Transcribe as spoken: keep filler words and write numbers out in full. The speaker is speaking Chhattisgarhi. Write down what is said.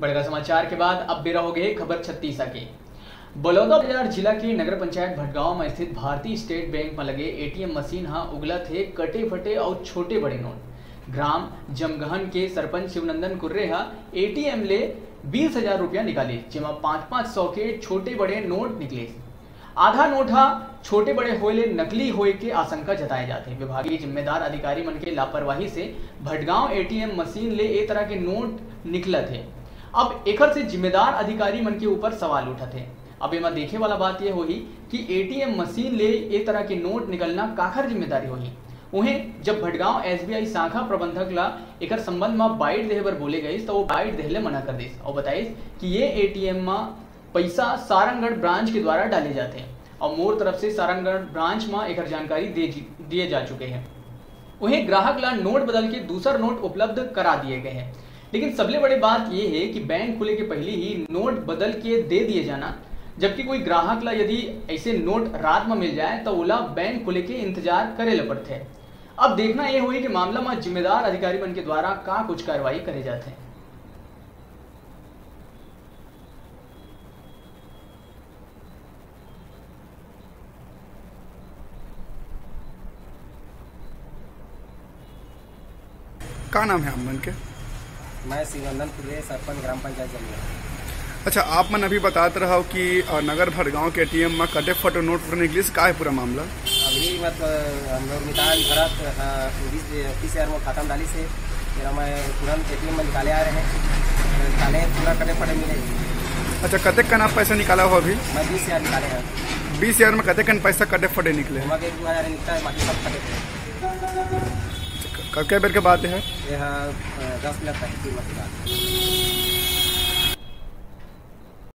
बड़का समाचार के बाद अब बेरा हो गए खबर छत्तीसा के। बलौदाबाजार जिला के नगर पंचायत भटगांव में स्थित भारतीय स्टेट बैंक में लगे एटीएम मशीन हा उगलत हे कटे फटे और छोटे बड़े नोट। ग्राम जमगहन के सरपंच शिवनंदन कुर्रे हा एटीएम ले बीस हजार रुपया निकाले, जेमा पाँच पाँच सौ के छोटे बड़े नोट निकले। आधा नोट हा छोटे बड़े होए ले नकली होए के आशंका जताए जाथे। विभागीय जिम्मेदार अधिकारी मन के लापरवाही से भटगांव एटीएम मशीन ले ए तरह के नोट निकलत हे। अब एखर से जिम्मेदार अधिकारी मन के ऊपर सवाल उठत हे। अब एमा देखे वाला बात ये होही कि एटीएम मशीन ले ए तरह के नोट निकलना काखर जिम्मेदारी होही। उहें, जब भटगांव एसबीआई शाखा प्रबंधक ला एकर संबंध म बाइट देहे बर बोले गइस, त वो बाइट देहे ले मना कर दिस और बताइस कि ये एटीएम म पइसा सारंगढ़ ब्रांच के द्वारा डाले जाथे और मोर तरफ से सारंगढ़ ब्रांच म एकर जानकारी दे जी-, दिए जा चुके हैं। उहें, ग्राहक ला नोट बदल के दूसर नोट उपलब्ध करा दिए गए हैं। लेकिन सबले बड़े बात ये है कि बैंक खुले के पहले ही नोट बदल के दे दिए जाना, जबकि कोई ग्राहक ला यदि ऐसे नोट रात में मिल जाए, तो ओला बैंक खुले के इंतजार करे ला पड़थे। अब देखना ये होही कि मामला में जिम्मेदार अधिकारी मन के द्वारा का कुछ कार्रवाई करे जाथे। का नाम है आप मन के? मैं शिवनंदन कुर्रे, सरपंच ग्राम पंचायत जमगहन। अच्छा, आप मन अभी बतात रहा हो कि, अ, नगर भटगांव के एटीएम में कटे फटे नोट पूरा निकलिस, का है पूरा मामला? अभी मतलब हम लोग निकाल भरत, हाँ, बीस, तीस हजार में खाता में डालिस हे। फिर मैं तुरंत एटीएम में निकाले आ रहे हैं, निकाले पूरा कटे फटे मिले। अच्छा, कतेक कन आप पैसा निकाला हो अभी? मैं बीस हजार निकाले हैं। बीस हजार में कतेक कन पैसा कटे फटे निकले? वहाँ के दो हजार निकला है, बाकी सब फटे फटे। क-, कब के बेर के बात है? ये हाँ, अ, दस मिनट पहले की बात है।